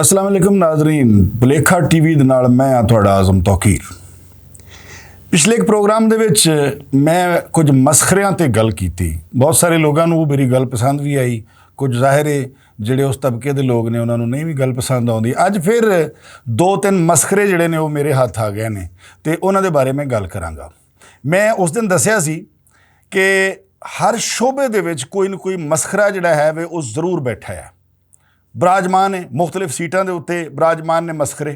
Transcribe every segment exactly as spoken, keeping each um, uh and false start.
السلام علیکم ناظرین، بلیکھا ٹی وی دے نال میں ہاں تہاڈا اعظم توقیر۔ پچھلے ایک پروگرام دے وچ میں کچھ مسخریاں تے گل کیتی۔ بہت سارے لوگاں نوں وہ میری گل پسند بھی آئی۔ کچھ ظاہر ہے جڑے اس طبقے دے لوگ نے انہاں نوں نہیں بھی گل پسند آوندی۔ اج پھر دو تین مسخرے جڑے نے وہ میرے ہاتھ آ گئے نے، تے انہاں دے بارے میں گل کراں گا۔ میں اس دن دسیا سی کہ ہر شعبے دے وچ کوئی نہ کوئی مسخرا جڑا ہے وہ ضرور بیٹھا ہے، براجمان ہے، مختلف سیٹاں دے اتے براجمان نے مسخرے۔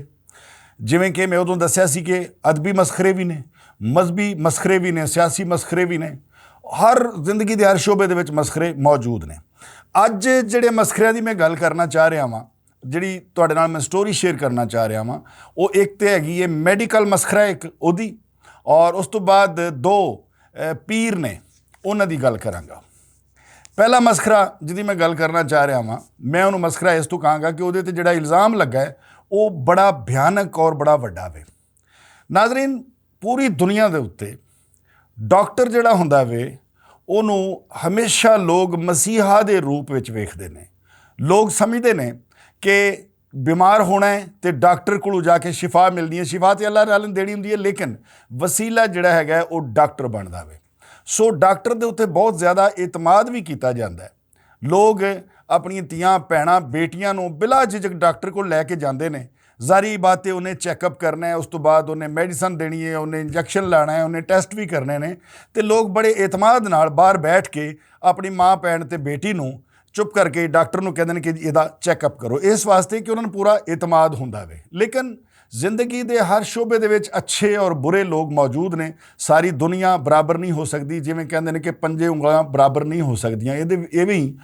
جویں کہ میں ادوں دسیا سی کہ ادبی مسخرے بھی نے، مذہبی مسخرے بھی نے، سیاسی مسخرے بھی نے۔ ہر زندگی دے ہر شعبے دے وچ مسخرے موجود نے۔ اج جڑے مسخرے دی میں گل کرنا چاہ رہا ہاں، جڑی تہاڈے نال میں سٹوری شیئر کرنا چاہ رہا ہاں، وہ ایک تے ہے گی یہ میڈیکل مسخرا ایک اودی، اور اس تو بعد دو پیر نے، انہاں دی گل کراں گا۔ پہلا مسخرا جدی میں گل کرنا چاہ رہا ہاں، میں انہوں مسخرا اس تو کہاں گا کہ اودے تے جڑا الزام لگا ہے، وہ بڑا بھیانک اور بڑا وڈا وے۔ ناظرین، پوری دنیا دے اتے ڈاکٹر جڑا ہوندا وے، اونوں ہمیشہ لوگ مسیحا دے روپ وچ ویکھدے نے۔ لوگ سمجھدے نے کہ بیمار ہونا ہے تے ڈاکٹر کولوں جا کے شفا ملنی ہے۔ شفا تے اللہ تعالیٰ نے دینی ہوندی ہے، لیکن وسیلہ جڑا ہے گا وہ ڈاکٹر بندا وے۔ سو ڈاکٹر دے اتے بہت زیادہ اعتماد بھی کیتا جاندا ہے۔ لوگ اپنی تیاں، بھیناں، بیٹیاں نوں بلا جھجک ڈاکٹر کول لے کے جاندے نے۔ ظاہری بات ہے، انہیں چیک اپ کرنا ہے، اس تو بعد انہیں میڈیسن دینی ہے، انہیں انجیکشن لانا ہے، انہیں ٹیسٹ بھی کرنے نے۔ تے لوگ بڑے اعتماد نال باہر بیٹھ کے اپنی ماں، بھین تے بیٹی نوں چپ کر کے ڈاکٹر نوں کہندے نے کہ ایہدا چیک اپ کرو، اس واسطے کہ انہاں نوں پورا اعتماد ہوندا وے۔ لیکن زندگی دے ہر شعبے دے وچ اچھے اور برے لوگ موجود نے۔ ساری دنیا برابر نہیں ہو سکدی، جویں کہندے نے کہ پنجے انگلاں برابر نہیں ہو سکدیاں، ایہدے ایویں ہی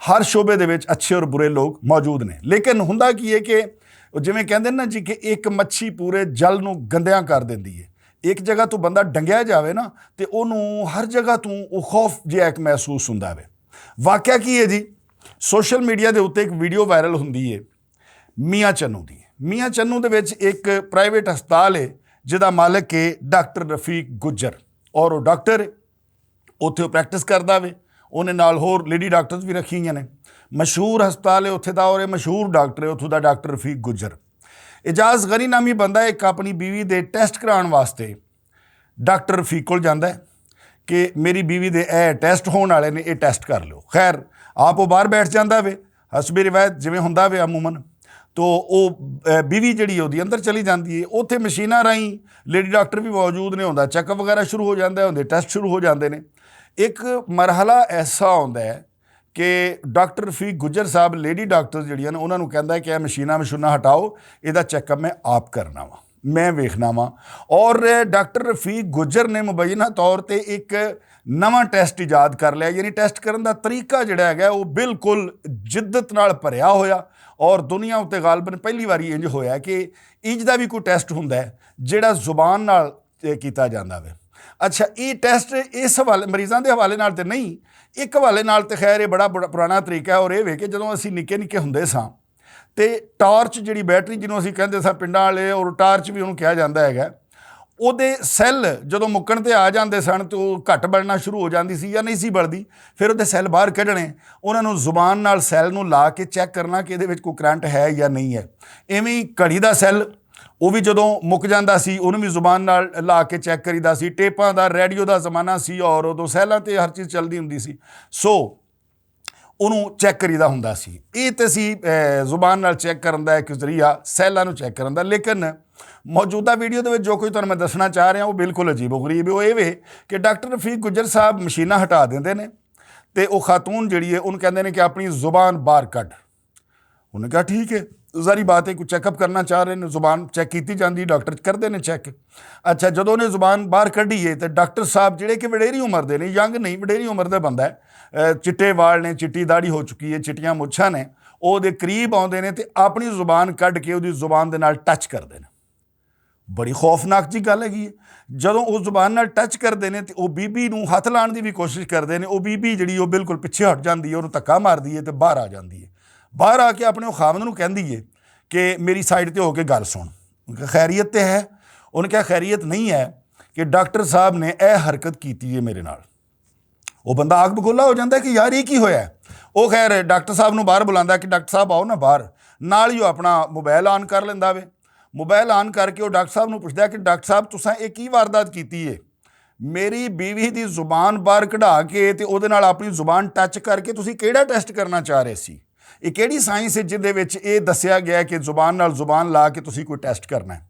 ہر شعبے دے وچ اچھے اور برے لوگ موجود نے۔ لیکن ہوندا کی ہے کہ جویں کہندے نا جی کہ ایک مچھی پورے جل نوں گندیاں کر دیندی ہے۔ ایک جگہ تو بندہ ڈنگیا جاوے نا، تے اونوں ہر جگہ تو او خوف جہا ایک محسوس ہوندا وے۔ واقعہ کی ہے جی؟ سوشل میڈیا دے اتے ایک ویڈیو وائرل ہوندی ہے میاں چنو دی۔ میاں چنو دے وچ ایک پرائیویٹ ہسپتال ہے، جدا مالک ہے ڈاکٹر رفیق گجر، اور وہ ڈاکٹر اتھے پریکٹس کردا وے۔ انہیں نال ہور لیڈی ڈاکٹرز بھی رکھی ہوئیاں نے۔ مشہور ہسپتال ہے اتھے دا، اور یہ مشہور ڈاکٹر ہے اتھوں دا، ڈاکٹر رفیق گجر۔ اعجاز غنی نامی بندہ ایک اپنی بیوی دے ٹیسٹ کراؤن واسطے ڈاکٹر رفیق کول جاندا ہے کہ میری بیوی دے اے ٹیسٹ ہون والے نے، اے ٹیسٹ کر لو۔ خیر، آپ وہ باہر بیٹھ جاندا وے، حسب روایت جویں ہوندا وے عموماً۔ تو او بیوی جڑی ہے اودی اندر چلی جاندی ہے۔ اوتھے مشیناں راہیں لیڈی ڈاکٹر بھی موجود نے، ہوندا چیک اپ وغیرہ شروع ہو جاندا ہے، ہوندے ٹیسٹ شروع ہو جاندے نے۔ ایک مرحلہ ایسا ہوندا ہے کہ ڈاکٹر رفیق گجر صاحب لیڈی ڈاکٹر جڑیاں نے انہاں نوں کہندا ہے کہ اے مشیناں مشیناں ہٹاؤ، ایہدا چیک اپ میں آپ کرنا وا، میں ویکھنا وا۔ اور ڈاکٹر رفیق گجر نے مبینہ طور تے ایک نواں ٹیسٹ ایجاد کر لیا، یعنی ٹیسٹ کرن دا طریقہ جڑا ہے وہ بالکل جدت نال بھریا ہویا، اور دنیا اتے غالباً پہلی واری انج ہویا کہ انج دا بھی کوئی ٹیسٹ ہوندا ہے جڑا زبان نال کیتا جاندا وے۔ اچھا، یہ ٹیسٹ اس حوالے، مریضاں دے حوالے نال تے نہیں، ایک حوالے نال تے خیر یہ بڑا پرانا طریقہ ہے، اور یہ وے کہ جدوں اسی نکے نکے ہوندے ساں تے ٹارچ جڑی بیٹری جنوں اسی کہندے ساں پنڈاں والے، اور ٹارچ بھی انہوں کہا جاندا ہے، اوہدے سیل جدوں مکن تے آ جاندے سن تے وہ گھٹ بلنا شروع ہو جاندی سی یا نہیں سی بلدی، پھر اوہدے سیل باہر کڈنے، انہاں نوں زبان نال سیل نوں لا کے چیک کرنا کہ ایہدے وچ کوئی کرنٹ ہے یا نہیں ہے۔ ایویں گھڑی دا سیل، وہ بھی جدوں مک جاندا سی انہوں بھی زبان نال لا کے چیک کریدا سی۔ ٹیپاں دا، ریڈیو دا زمانہ سی، اور ادوں سیلاں تے ہر چیز چلدی ہوندی سی۔ سو انہوں چیک کریدا ہوندا سی۔ یہ تے سی زبان نال چیک کرن دا ایک ذریعہ، سیلاں نوں چیک کرن دا۔ لیکن موجودہ ویڈیو دے وچ جو کوئی تہانوں میں دسنا چاہ رہا وہ بالکل عجیب و غریب ہے۔ وہ یہ وے کہ ڈاکٹر رفیق گجر صاحب مشیناں ہٹا دیندے نے، تے وہ خاتون جڑی ہے انہوں کہندے نے کہ اپنی زبان باہر کڈ۔ انہوں نے کہا ٹھیک ہے، ظاہری بات ہے کوئی چیک اپ کرنا چاہ رہے نے، زبان چیک کیتی جاندی، ڈاکٹر کردے نے چیک۔ اچھا، جدوں انہیں زبان باہر کڈی ہے تے ڈاکٹر صاحب جڑے کہ وڈیری عمر دے نے، ینگ نہیں، وڈیری عمر دے بندہ ہے، چٹے وال نے، چٹی داڑھی ہو چکی ہے، چٹیاں مچھاں نے، او دے قریب آندے نے تے اپنی زبان کڈ کے اودی زبان دے نال ٹچ کردے نے۔ بڑی خوفناک جی گل ہے۔ جدوں او زبان نال ٹچ کردے نے تے او بی بی نوں ہتھ لان دی بھی کوشش کردے نے، او بی بی جڑی او بالکل پچھے ہٹ جاندی ہے، اونوں تکا مار دی ہے تے باہر آ جاندی ہے۔ باہر آ کے اپنے خاوند نوں کہندی ہے کہ میری سائیڈ تے ہو کے گل سن، خیریت تے ہے؟ انہوں نے کہا خیریت نہیں ہے کہ ڈاکٹر صاحب نے اے حرکت کیتی ہے میرے نال۔ وہ بندہ آگ بگولا ہو جاندا ہے کہ یار یہ کی ہویا ہے۔ وہ خیر ڈاکٹر صاحب نوں باہر بلاندا ہے کہ ڈاکٹر صاحب آؤ نا باہر، نال ہی او اپنا موبائل آن کر لیندا وے۔ موبائل آن کر کے او ڈاکٹر صاحب نوں پچھدا کہ ڈاکٹر صاحب، تساں اے کی واردات کیتی اے؟ میری بیوی دی زبان باہر کڈھا کے تے اوہدے نال اپنی زبان ٹچ کر کے تسیں کیہڑا ٹیسٹ کرنا چاہ رہے سی؟ اے کیہڑی سائنس اے جس دے وچ اے دسیا گیا کہ زبان نال زبان لا کے تسیں کوئی ٹیسٹ کرنا اے؟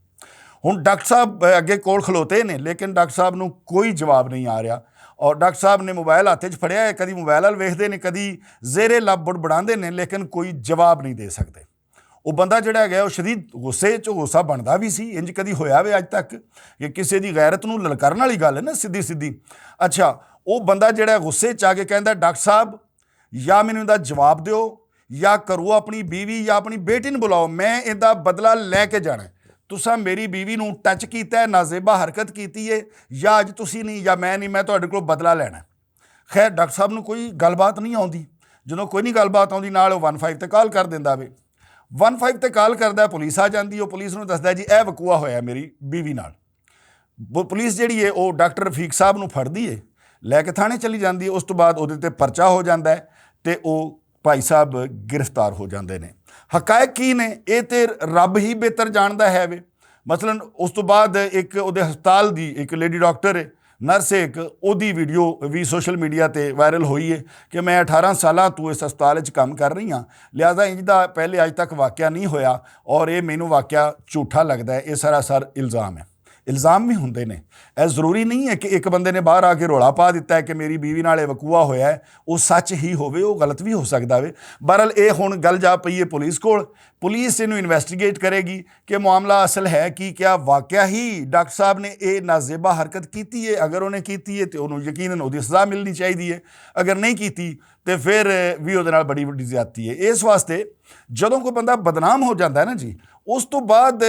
ہن ڈاکٹر صاحب اگے کول کھلوتے نے، لیکن ڈاکٹر صاحب نوں کوئی جواب نہیں آ رہیا۔ اور ڈاکٹر صاحب نے موبائل ہتھ وچ پھڑیا اے، کدی موبائل ال ویکھدے نے، کدی زیر لب بڑبڑاندے نے، لیکن کوئی جواب نہیں دے سکدے۔ او بندہ جیہڑا گیا او شدید غصے چ، غصہ بندا وی سی، انج کدی ہویا وے اج تک؟ کہ کسے دی غیرت نوں للکارن والی گل اے نا، سدھی سدھی۔ اچھا، او بندہ جیہڑا غصے چ آ کے کہندا، ڈاکٹر صاحب، یا مینوں ایندا جواب دیو، یا کرو اپنی بیوی یا اپنی بیٹی نوں بلاؤ، میں ایندا بدلہ لے کے جانا اے۔ تساں میری بیوی نوں ٹچ کیتا اے، نازیبا حرکت کیتی اے، یا اج تسیں نہیں یا میں نہیں، میں تہاڈے کولوں بدلہ لینا اے۔ خیر، ڈاکٹر صاحب نوں کوئی گل بات نہیں آندی۔ جدوں کوئی نہیں گل بات آندی، نال او ون فائیو تے کال کر دیندا وے۔ ون فائیو تے کال کردا اے، پولیس آ جاندی اے، او پولیس نوں دسدا اے، جی، اے وقوعہ ہویا میری بیوی نال۔ پولیس جیہڑی اے او ڈاکٹر رفیق صاحب نوں پھڑدی اے، لے کے تھانے چلی جاندی اے۔ اس توں بعد اوہدے تے پرچہ ہو جاندا اے تے او بھائی صاحب گرفتار ہو جاندے نے۔ حقائق کی نے؟ اے تے رب ہی بہتر جاندا ہے وے۔ مثلاً، اس توں بعد اک اوہدے ہسپتال دی اک لیڈی ڈاکٹر اے، نرس اے اک، اوہدی ویڈیو وی سوشل میڈیا تے وائرل ہوئی اے کہ میں اٹھارہ سالاں توں اس ہسپتال وچ کم کر رہی ہاں، لہذا انج دا پہلے اج تک واقعہ نہیں ہویا، اور اے مینوں واقعہ جھوٹا لگدا اے، اے سراسر الزام اے۔ الزام وی ہوندے نے۔ اے ضروری نہیں اے کہ اک بندے نے باہر آ کے رولا پا دیتا اے کہ میری بیوی نال اے وقوعہ ہویا اے، او سچ ہی ہووے، او غلط وی ہو سکدا وے۔ بہرحال، اے ہن گل جا پئی اے پولیس کول۔ پولیس اینوں انویسٹیگیٹ کرے گی کہ معاملہ اصل ہے کی، کیا واقعہ ہی ڈاکٹر صاحب نے اے نازیبا حرکت کیتی اے؟ اگر انہیں کیتی اے تے انہوں یقیناً اوہدی سزا ملنی چاہیدی اے، اگر نہیں کیتی تے فیر وی اوہدے نال بڑی وڈی زیادتی اے۔ اس واسطے جدوں کوئی بندہ بدنام ہو جاندا اے نا جی، اس توں بعد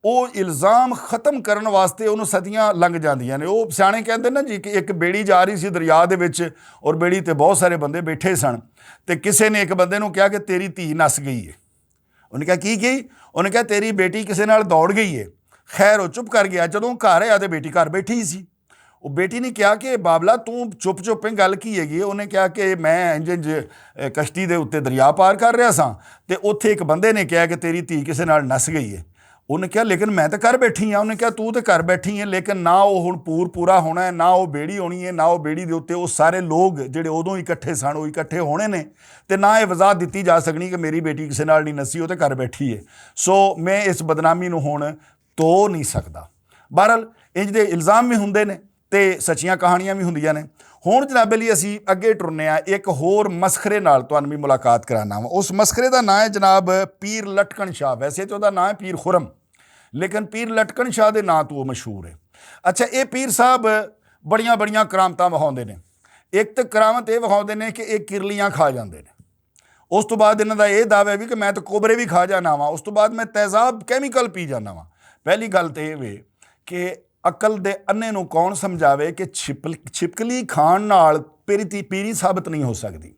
او الزام ختم کرن واسطے انہوں صدیاں لنگ جاندیاں نے۔ او سیانے کہندے نا جی کہ اک بیڑی جا رہی سی دریا دے وچ، اور بیڑی تے بہت سارے بندے بیٹھے سن، تے کسے نے اک بندے نوں کہا کہ تیری دھی نس گئی اے۔ انہوں نے کہا، کی گئی؟ انہوں نے کہا، تیری بیٹی کسے نال دوڑ گئی اے۔ خیر، او چپ کر گیا۔ جدوں گھر آیا تے بیٹی گھر بیٹھی سی۔ او بیٹی نے کہا کہ بابلا، توں چپ چپ ایں، گل کی ہے گی؟ انہوں نے کہا کہ میں انج انج کشتی دے اتے دریا پار کر رہیا ساں، تے اتھے اک بندے نے کہا کہ تیری دھی کسے نال نس گئی اے۔ انہوں نے کہا، لیکن میں تے گھر بیٹھی ہاں۔ انہوں نے کہا، توں تے گھر بیٹھی ایں، لیکن نہ او ہن پور پورا ہونا اے، نہ او بیڑی ہونی اے، نہ او بیڑی دے اتے او سارے لوگ جیہڑے ادوں اکٹھے سن، او اکٹھے ہونے نے، تے نہ اے وضاحت دتی جا سکنی کہ میری بیٹی کسے نال نہیں نسی، او تے گھر بیٹھی اے۔ سو میں اس بدنامی نوں ہن تو نہیں سکدا۔ بہرحال، انج دے الزام وی ہوندے نے تے سچیاں کہانیاں وی ہوندیاں نے۔ ہن جناب علی، اسی اگے ٹرنے آں، اک ہور مسخرے نال تہانوں وی ملاقات کرانا وا۔ اس مسخرے دا ناں ہے جناب پیر لٹکن شاہ۔ ویسے تے اوہدا ناں ہے پیر خرم، لیکن پیر لٹکن شاہ دے ناں توں او مشہور ہے۔ اچھا، اے پیر صاحب بڑیاں بڑیاں کرامتاں وہاؤندے نے۔ اک تے کرامت اے وہاؤندے نے کہ اے کرلیاں کھا جاندے نے۔ اس توں بعد انہاں دا اے دعوی ہے وی کہ میں تے کوبرے وی کھا جانا وا، اس توں بعد میں تیزاب کیمیکل پی جانا وا۔ پہلی گل تے اے وے کہ عقل دے انے نوں کون سمجھاوے کہ چھپل-، چھپکلی کھان نال پیری تی-، پیری ثابت نہیں ہو سکدی،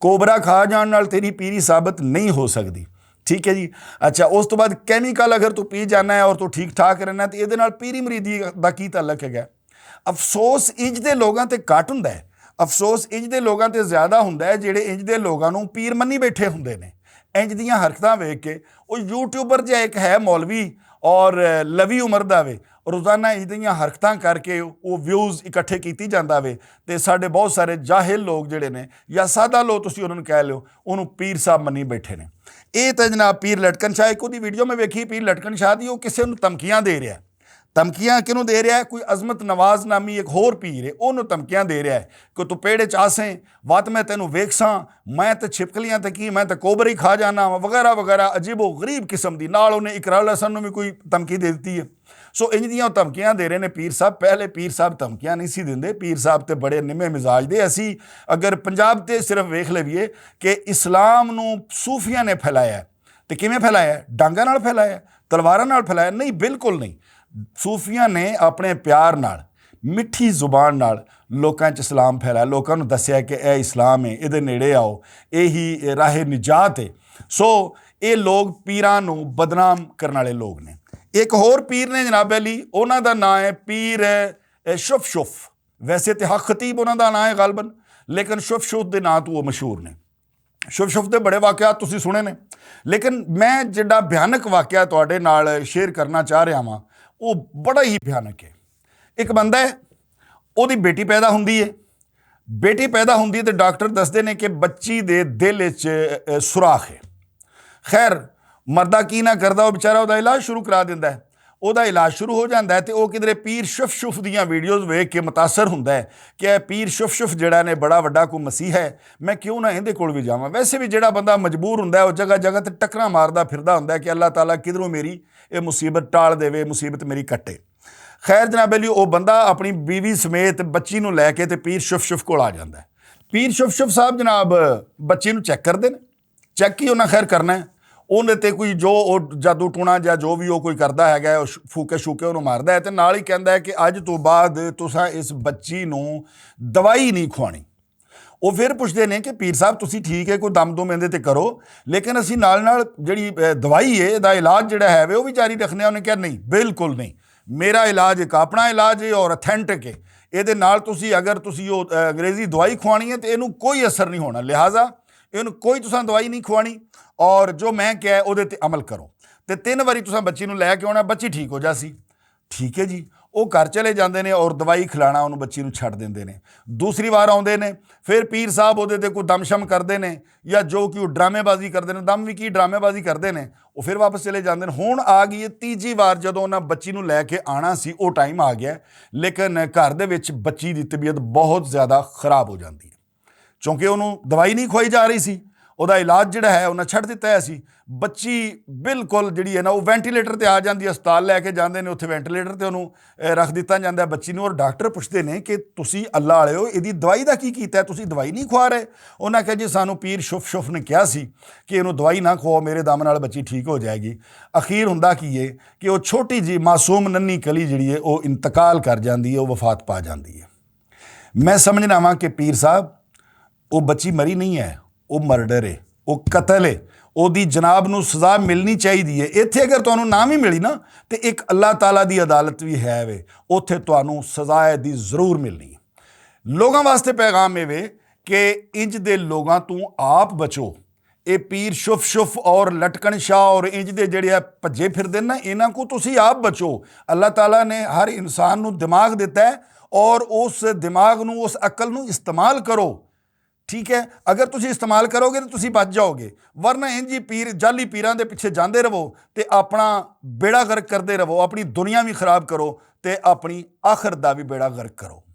کوبرا کھا جان نال تیری پیری ثابت نہیں ہو سکدی۔ ٹھیک ہے جی۔ اچھا، اس توں بعد کیمیکل اگر تو پی جانا ہے اور تو ٹھیک ٹھاک رہنا ہے، تے اے دے نال پیری مریدی دا کی تعلق ہے؟ افسوس انج دے لوگاں تے گھٹ ہوندا ہے۔ افسوس انج دے لوگاں تے زیادہ ہوندا ہے جڑے انج دے لوگاں نوں پیر منی بیٹھے ہوندے نے۔ انج دیاں حرکتاں ویکھ کے، او یوٹیوبر جا ایک ہے مولوی، اور لوی عمر دا وے، روزانہ انج دیاں حرکتاں کر کے او ویوز اکٹھے کیتی جاندا وے۔ تے ساڈے بہت سارے جاہل لوگ جڑے نے، یا سادہ لوگ تسی انہاں نوں کہہ لیو، انہوں پیر صاحب منی بیٹھے نے۔ اے تے جناب پیر لٹکن شاہ، ایک اوہدی ویڈیو میں ویکھی، پیر لٹکن شاہ دی، او کسے نوں دھمکیاں دے رہیا ہے۔ دھمکیاں کنوں دے رہیا ہے؟ کوئی عظمت نواز نامی ایک ہور پیر ہے، انہوں دھمکیاں دے رہیا ہے کہ تو پیڑے چ آسیں، وات میں تینوں ویکھساں، میں تے چھپکلیاں تے کی، میں تے کوبر ہی کھا جانا واں، وغیرہ وغیرہ، عجیب و غریب قسم دی۔ نال انہیں اقرار الحسن نوں بھی کوئی دھمکی دے دتی ہے۔ سو انج دیاں دھمکیاں دے رہے نے پیر صاحب۔ پہلے پیر صاحب دھمکیاں نہیں سی دیندے، پیر صاحب تے بڑے نمے مزاج دے۔ اسی اگر پنجاب تے صرف ویکھ لیویے کہ اسلام نوں صوفیاں نے پھیلایا ہے، تے کیویں پھیلایا ہے؟ ڈانگاں نال پھیلایا ہے؟ تلواراں نال پھیلایا؟ نہیں، بالکل نہیں۔ صوفیاں نے اپنے پیار نال، مٹھی زبان نال لوکاں چ اسلام پھیلایا، لوکاں نوں دسیا کہ اے اسلام ہے، اے دے نیڑے آؤ، اے ہی راہ نجات ہے۔ سو اے لوگ پیراں نوں بدنام کرن والے لوگ نے۔ ایک ہور پیر نے جناب علی، انہاں دا ناں ہے پیر، اے، شف شف۔ ویسے تے حق خطیب انہاں دا ناں ہے غالباً، لیکن شف شف دے ناں تو وہ مشہور نے۔ شف شف دے بڑے واقعات تسی سنے نے، لیکن میں جڑا بھیانک واقعہ تہاڈے نال شیئر کرنا چاہ رہا ہاں، وہ بڑا ہی بھیانک ہے۔ ایک بندہ ہے، اوہدی بیٹی پیدا ہوندی ہے۔ بیٹی پیدا ہوندی ہے تے ڈاکٹر دسدے نے کہ بچی دے دل وچ سوراخ ہے۔ خیر، مردہ کی نہ کردا، وہ بیچارہ اوہدا علاج شروع کرا دیندا ہے۔ اوہدا علاج شروع ہو جاندا ہے تے وہ کدھرے پیر شف شف دیاں ویڈیوز ویکھ کے متاثر ہوندا ہے کہ اے پیر شف شف جڑا نے بڑا وڈا کوئی مسیح ہے، میں کیوں نہ ایندے کول وی جاواں؟ ویسے وی جڑا بندہ مجبور ہوندا ہے، او جگہ جگہ تے ٹکراں ماردا پھردا ہوندا ہے کہ اللہ تعالیٰ کدھروں میری اے مصیبت ٹال دیوے، مصیبت میری کٹے۔ خیر جناب علی، او بندہ اپنی بیوی سمیت بچی نوں لے کے تے پیر شف شف کول آ جاندا ہے۔ پیر شف شف صاحب جناب بچی نوں چیک کردے نے۔ چیک کی انہاں خیر کرنا ہے؟ اوہدے تے کوئی جو او جادو ٹونا یا جو وی او کوئی کردا ہے گا، او ش- پھوکے شوکے انہوں ماردا ہے تے نال ہی کہندا ہے کہ اج تو بعد تساں اس بچی نوں دوائی نہیں کھوانی۔ وہ پھر پوچھتے نے کہ پیر صاحب، تسی ٹھیک ہے، کوئی دم دم ایندے تے کرو، لیکن اسی نال نال جڑی دوائی ہے دا علاج جڑا ہے وہ بھی جاری رکھنے ہیں۔ انہوں نے کہا نہیں، بالکل نہیں۔ میرا علاج ایک اپنا علاج ہے اور اتھینٹک ہے۔ یہ دے نال تسی اگر تسی وہ انگریزی دوائی کھوانی ہے تو یہ کوئی اثر نہیں ہونا، لہذا یہ کوئی تساں دوائی نہیں کھوانی، اور جو میں کہا ہے وہ تے عمل کرو۔ تے تین واری تساں بچی نوں لے کے آنا، بچی ٹھیک ہو جاسی۔ ٹھیک ہے جی، وہ گھر چلے جاندے نے اور دوائی کھلانا انہوں بچی نوں چھڈ دیندے نے۔ دوسری وار آوندے نے، پھر پیر صاحب اوہدے تے کوئی دم شم کردے نے یا جو کہ وہ ڈرامے بازی کردے نے، دم وی کی ڈرامے بازی کردے نے، وہ پھر واپس چلے جاندے نے۔ ہن آ گئی ہے تیجی وار، جدوں انہاں بچی نوں لے کے آنا سی، وہ ٹائم آ گیا ہے، لیکن گھر دے وچ بچی دی طبیعت بہت زیادہ خراب ہو جاندی ہے۔ چونکہ انہوں دوائی نہیں کھوائی جا رہی سی، اوہدا علاج جڑا ہے انہاں چھڈ دتا ہے سی۔ بچی بالکل جڑی ہے نا، وہ وینٹیلیٹر تے آ جاندی ہے، ہسپتال لے کے جاندے نے، اتھے وینٹیلیٹر تے انہوں رکھ دتا جاندا ہے بچی نوں۔ اور ڈاکٹر پوچھتے نے کہ تسی اللہ والے ہو، ایدی دوائی دا کی کیتا ہے؟ تسی دوائی نہیں کھوا رہے؟ انہاں کہا جی سانوں پیر شف شف نے کہا سی کہ انہوں دوائی نہ کھواؤ، میرے دم نال بچی ٹھیک ہو جائے گی۔ اخیر ہوندا کی ہے کہ وہ چھوٹی جی معصوم ننی کلی جڑی ہے وہ انتقال کر جاندی ہے، وہ وفات پا جاندی ہے۔ میں سمجھنا واں کہ پیر صاحب، وہ بچی مری نہیں ہے، وہ مرڈر ہے، وہ قتل ہے۔ اوہدی جناب نوں سزا ملنی چاہیدی ہے۔ ایتھے اگر تانوں نہ وی ملی نا، تے ایک اللہ تعالیٰ دی عدالت وی ہے وے، اوتھے تانوں سزا دی ضرور ملنی ہے۔ لوگاں واسطے پیغام اے وے کہ انج دے لوگاں توں آپ بچو۔ اے پیر شف شف اور لٹکن شاہ اور انج دے جڑے آ بھجے پھردے نا، انہاں کو تسی آپ بچو۔ اللہ تعالیٰ نے ہر انسان نوں دماغ دتا ہے، اور اس دماغ نوں، اس عقل نوں استعمال کرو۔ ٹھیک ہے، اگر تسی استعمال کرو گے تو تسی بچ جاؤ گے، ورنہ انج ہی پیر، جعلی پیراں دے پیچھے جاندے رہو تے اپنا بیڑا غرق کردے رہو، اپنی دنیا وی خراب کرو تے اپنی آخرت دا وی بیڑا غرق کرو۔